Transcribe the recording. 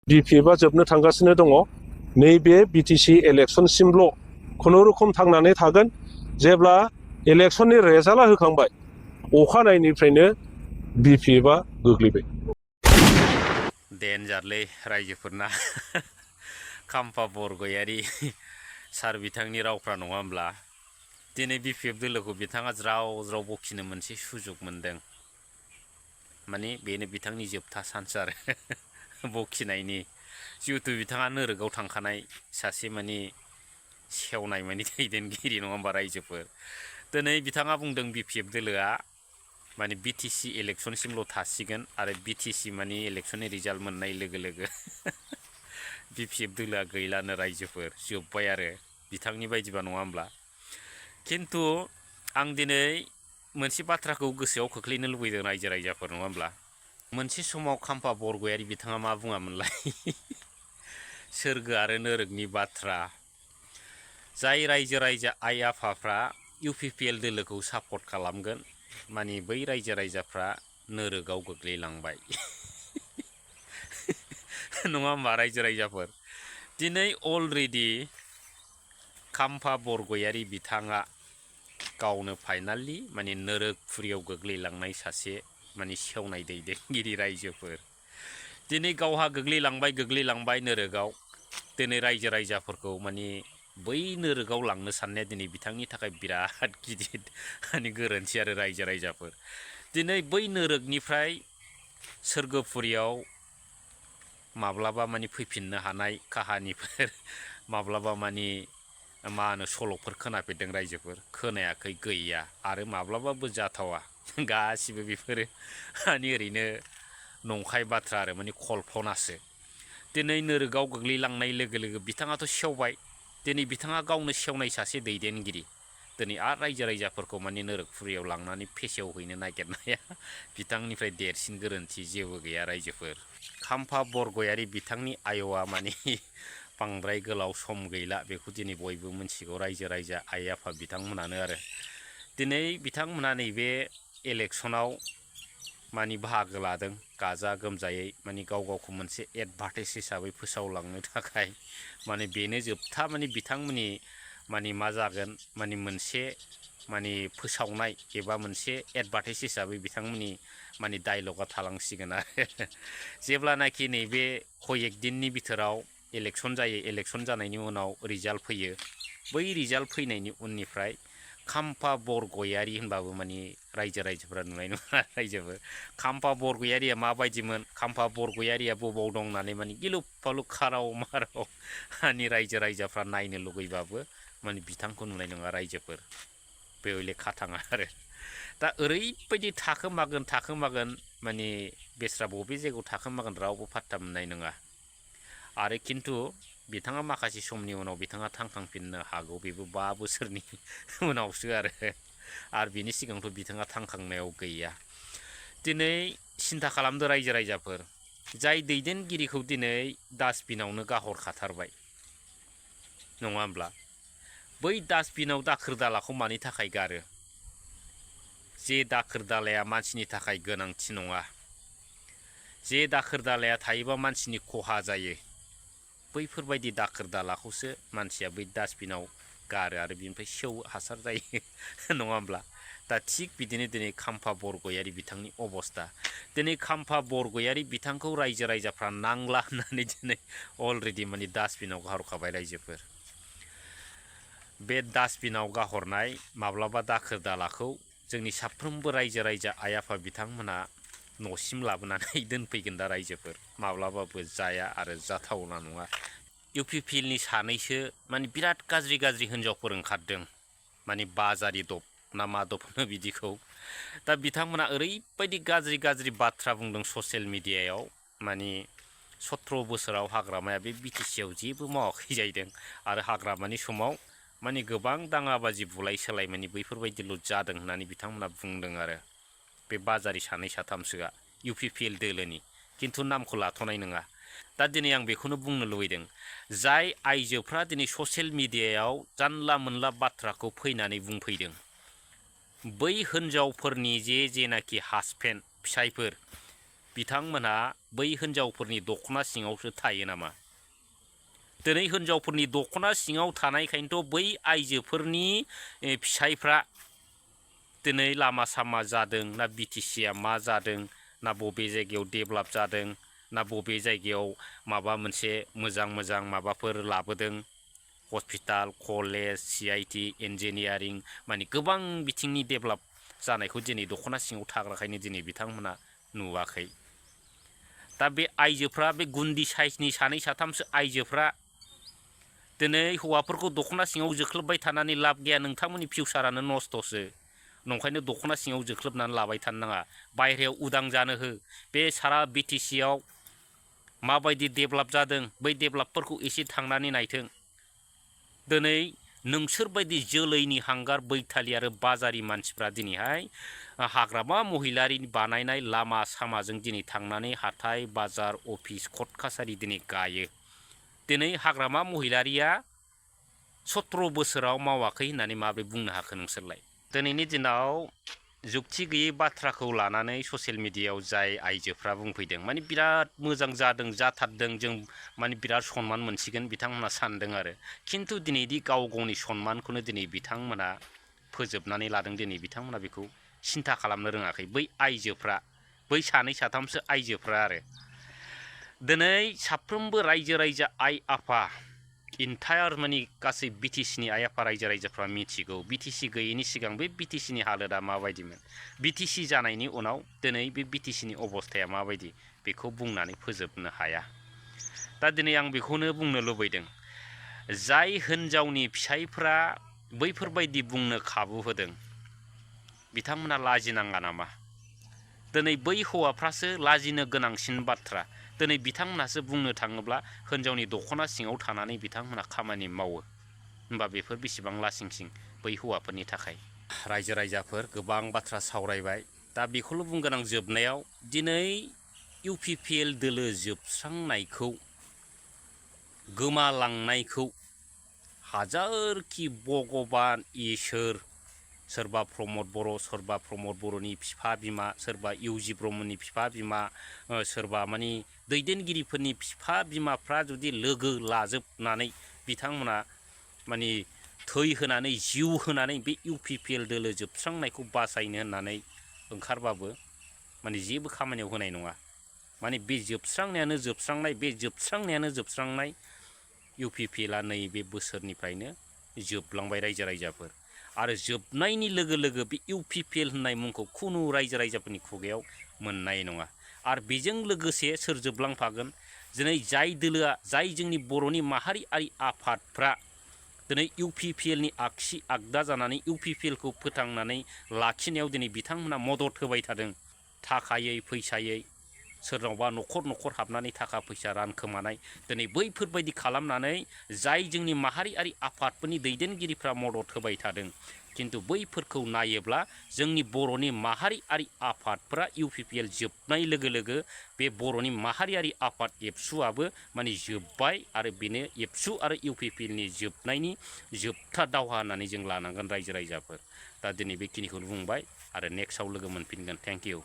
BPFआ जोबनो थांगासिनो दङ नैबे BTC इलेक्शनसिमल' खुनुरुखुम थांनानै थागोन जेब्ला इलेक्शननि रेजाल्टआ होखांबाय अखानायनिफ्रायनो BPFआ गोग्लैबाय देनजारलै रायजोफोरना काम्पा बरगयारी सार बिथांनि रावफ्रा नङा होमब्ला दिनै BPF दोलोखौ बिथाङा ज्राव ज्राव बखिनो मोनसे सुजुग मोनदों माने बेनो बिथांनि जोबथा सान्स आरो बखिनायनि जिहेतु बिथाङा नोरोगाव थांखानाय सासे माने सेवनाय माने दैदेनगिरि नङा होमबा रायजोफोर दिनै बिथाङा बुंदों BPF दोलोआ माने BTC इलेक्शनसिमल' थासिगोन आरो BTC माने इलेक्शननि रिजाल्ट मोननाय लोगो लोगो BPF दोलोआ गैलानो रायजोफोर जोब्बाय आरो बिथांनि बायदिबा नङा होमब्ला किन्तु आं दिनै मोनसे बाथ्राखौ गोसोआव खोख्लैनो लुबैदों रायजो राजाफोर नङा होमब्ला मोनसे समाव काम्पा बरगयारी बिथाङा मा बुङामोनलाय सोरगो आरो नोरोगनि बाथ्रा जाय रायजो राजा आइ आफाफ्रा UPPL दोलोखौ सापर्ट खालामगोन माने बै रायजो राजाफ्रा नोरोगाव गोग्लैलांबाय नङा होमबा रायजो राजाफोर दिनै अलरेडि काम्पा बरगयारी बिथाङा गावनो फाइनालि माने नोरोगफुरियाव गोग्लैलांनाय सासे माने सेवनाय दैदेनगिरि रायजोफोर दिनै गावहा गोग्लैलांबाय नोरोगाव दिनै रायजो राजाफोरखौ माने बै नोरोगाव लांनो साननाया दिनै बिथांनि थाखाय बिराद गिदिर माने गोरोन्थि आरो रायजो राजाफोर दिनै बै नोरोगनिफ्राय सोरगोफुरियाव माब्लाबा माने फैफिननो हानाय काहानिफोर माब्लाबा माने मा होनो सल'फोर खोनाफेरदों रायजोफोर खोनायाखै गैया आरो माब्लाबाबो जाथावा गासिबो बेफोरो माने ओरैनो नंखाय बाथ्रा आरो माने कल्पनासो दिनै नोरोगाव गोग्लैलांनाय लोगो लोगो बिथाङाथ' सेवबाय दिनै बिथाङा गावनो सेवनाय सासे दैदेनगिरि दिनै आरो रायजो राजाफोरखौ माने नोरोगफुरियाव लांनानै फेसेवहैनो नागिरनाया बिथांनिफ्राय देरसिन गोरोन्थि जेबो गैया रायजोफोर काम्पा बरगयारी बिथांनि आय'आ माने बांद्राय गोलाव सम गैला बेखौ दिनै बयबो मिथिगौ रायजो राजा आइ आफा बिथांमोनानो आरो दिनै बिथांमोना नैबे इलेक्शनाव माने बाहागो लादों गाजा गोमजायै माने गावखौ मोनसे एडभार्टाइज हिसाबै फोसावलांनो थाखाय माने बेनो जोबथा माने बिथांमोननि माने मा जागोन माने मोनसे माने फोसावनाय एबा मोनसे एडभार्टाइज हिसाबै बिथांमोननि माने डायलगा थालांसिगोन आरो जेब्लानाखि नैबे कयेक दिननि बिथोराव इलेक्शन जायो इलेक्शन जानायनि उनाव रिजाल्ट फैयो बै रिजाल्ट फैनायनि उननिफ्राय काम्पा बरगयारी होनबाबो माने रायजो राजाफोरा नुनाय नङा रायजोफोर काम्पा बरगयारिया माबायदिमोन काम्पा बरगयारिया बबाव दं होननानै माने गिलु फालु खाराव माराव माने रायजो राजाफ्रा नायनो लुगैबाबो माने बिथांखौ नुनाय नङा रायजोफोर बे हले खाथाङा आरो दा ओरैबायदि थाखोमागोन माने बेस्रा बबे जायगायाव थाखोमागोन रावबो फात्ता मोननाय नङा आरो किन्तु बिथाङा माखासे समनि उनाव बिथाङा थांखांफिननो हागौ बेबो 5 बोसोरनि उनावसो आरो बिनि सिगांथ' बिथाङा थांखांनायाव गैया दिनै सिन्था खालामदो रायजो राजाफोर जाय दैदेनगिरिखौ दिनै डास्टबिनावनो गाहरखाथारबाय नङा होमब्ला बै डास्टबिनाव दाखोर दालाखौ मानि थाखाय गारो जे दाखोर दालाया मानसिनि थाखाय गोनांथि नङा जे दाखोर दालाया थायोबा मानसिनि खहा जायो बैफोरबायदि दाखोर दालाखौसो मानसिया बै डास्टबिनाव गारो आरो बिनिफ्राय सेव हासार जायो नङा होमब्ला दा थिग बिदिनो दिनै काम्पा बरगयारी बिथांनि अबस्था दिनै काम्पा बरगयारी बिथांखौ रायजो राजाफ्रा नांला होननानै दिनै अलरेडि माने डास्टबिनाव गाहरखाबाय रायजोफोर बे डास्टबिनाव गाहरनाय माब्लाबा दाखोर दालाखौ जोंनि साफ्रोमबो रायजो राजा आइ आफा बिथांमोना न'सिम लाबोनानै दोनफैगोन दा रायजोफोर माब्लाबाबो जाया आरो जाथावना नङा UPPLनि सानैसो माने बिराद गाज्रि हिनजावफोर ओंखारदों माने बाजारि दब ना मा दब होनो बिदिखौ दा बिथांमोना ओरैबायदि गाज्रि बाथ्रा बुंदों ससियेल मिडियायाव माने 17 बोसोराव हाग्रामाया बे BTCआव जेबो मावाखै जाहैदों आरो हाग्रामानि समाव माने गोबां दाङाबाजि बुलाय सोलाय माने बैफोरबायदिल' जादों होननानै बिथांमोना बुंदों आरो बे बाजारि सानै साथामसोआ UPPL दोलोनि किन्तु नामखौ लाथ'नाय नङा दा दिनै आं बेखौनो बुंनो लुबैदों जाय आइजोफ्रा दिनै ससियेल मिडियायाव जानला मोनला बाथ्राखौ फैनानै बुंफैदों बै हिनजावफोरनि जेनाखि हासबेन्ड फिसायफोर बिथांमोनहा बै हिनजावफोरनि दख'ना सिङावसो थायो नामा? दिनै हिनजावफोरनि दख'ना सिङाव थानायखायनोथ' बै आइजोफोरनि फिसायफ्रा दिनै लामा सामा जादों ना BTCआ मा जादों ना बबे जायगायाव डेभेलप जादों ना बबे जायगायाव माबा मोनसे मोजां माबाफोर लाबोदों हस्पिटाल कलेज CIT इन्जिनियारिं माने गोबां बिथिंनि डेभेलप जानायखौ दिनै दख'ना सिङाव थाग्राखायनो दिनै बिथांमोना नुवाखै। दा बे आइजोफ्रा बे गुन्दि साइजनि सानै साथामसो आइजोफ्रा दिनै हौवाफोरखौ दख'ना सिङाव जोख्लोबबाय थानानै लाब गैया, नोंथांमोननि फिउचारानो नस्थ'सो। नंखायनो दख'ना सिङाव जोख्लोबनानै लाबाय थानो नाङा, बायहेरायाव उदां जानो हो। बे सारा BTCआव माबायदि डेभेलप जादों बै डेभेलपफोरखौ एसे थांनानै नायथों। दिनै नोंसोरबायदि जोलैनि हांगार बैथालि आरो बाजारि मानसिफ्रा दिनैहाय हाग्रामा महिलारिनि बानायनाय लामा सामाजों दिनै थांनानै हाथाय बाजार अफिस कर्ट कासारि दिनै गायो। दिनै हाग्रामा महिलारिया 17 बोसोराव मावाखै होननानै माबोरै बुंनो हाखो नोंसोरलाय? दिनैनि दिनाव जुक्ति गैयै बाथ्राखौ लानानै ससियेल मिडियायाव जाय आइजोफ्रा बुंफैदों माने बिराद मोजां जादों जाथारदों, जों माने बिराद सन्मान मोनसिगोन बिथांमोना सानदों आरो। खिन्थु दिनैदि गाव गावनि सन्मानखौनो दिनै बिथांमोना फोजोबनानै लादों, दिनै बिथांमोना बेखौ सिन्था खालामनो रोङाखै। बै आइजोफ्रा, बै सानै साथामसो आइजोफ्रा आरो दिनै साफ्रोमबो रायजो राजा आइ आफा इन्टायार माने गासै BTCनि आइ आफा रायजो राजाफ्रा मिथिगौ BTC गैयैनि सिगां बे BTCनि हालोदा माबायदिमोन, BTC जानायनि उनाव दिनै बे BTCनि अबस्थाया माबायदि, बेखौ बुंनानै फोजोबनो हाया। दा दिनै आं बेखौनो बुंनो लुबैदों, जाय हिनजावनि फिसायफ्रा बैफोरबायदि बुंनो खाबु होदों बिथांमोना लाजिनाङा नामा? दिनै बै हौवाफ्रासो लाजिनो गोनांसिन बाथ्रा। दिनै बिथांमोनासो बुंनो थाङोब्ला हिनजावनि दख'ना सिङाव थानानै बिथांमोना खामानि मावो, होमबा बेफोर बेसेबां लासिंसिं बै हौवाफोरनि थाखाय। रायजो राजाफोर गोबां बाथ्रा सावरायबाय, दा बेखौल' बुंगोन आं जोबनायाव, दिनै UPPL दोलो जोबस्रांनायखौ, गोमालांनायखौ हाजारखि भगबान इसोर, सोरबा प्रमद बर', सोरबा प्रमद बर'नि बिफा बिमा, सोरबा UG ब्रह्मनि बिफा बिमा, सोरबा माने दैदेनगिरिफोरनि बिफा बिमाफ्रा जुदि लोगो लाजोबनानै बिथांमोना माने थै होनानै जिउ होनानै बे UPPL दोलो जोबस्रांनायखौ बासायनो होननानै ओंखारबाबो माने जेबो खामानियाव होनाय नङा। माने बे जोबस्रांनायानो जोबस्रांनाय UPPLआ नैबे बोसोरनिफ्रायनो जोबलांबाय रायजो राजाफोर। आरो जोबनायनि लोगो लोगो बे UPPL होननाय मुंखौ खुनु रायजो राजाफोरनि खुगायाव मोननाय नङा। आरो बेजों लोगोसे सोर जोबलांफागोन, दिनै जाय दोलोआ, जाय जोंनि बर'नि माहारियारि आफादफ्रा दिनै UPPLनि आगसि आगदा जानानै UPPLखौ फोथांनानै लाखिनायाव दिनै बिथांमोना मदद होबाय थादों, थाखायै फैसायै, सोरनावबा न'खर न'खर हाबनानै थाखा फैसा रानखोमानाय, दिनै बैफोरबायदि खालामनानै जाय जोंनि माहारियारि आफादफोरनि दैदेनगिरिफ्रा मदद होबाय थादों। खिन्थु बैफोरखौ नायोब्ला जोंनि बर'नि माहारियारि आफादफ्रा UPPL जोबनाय लोगो लोगो बे बर'नि माहारियारि आफाद एबसुआबो माने जोब्बाय, आरो बेनो एबसु आरो UPPLनि जोबनायनि जोबथा दावहा होननानै जों लानांगोन रायजो राजाफोर। दा दिनै बेखिनिखौनो बुंबाय, आरो नेक्स्टआव लोगो मोनफिनगोन। Thank you.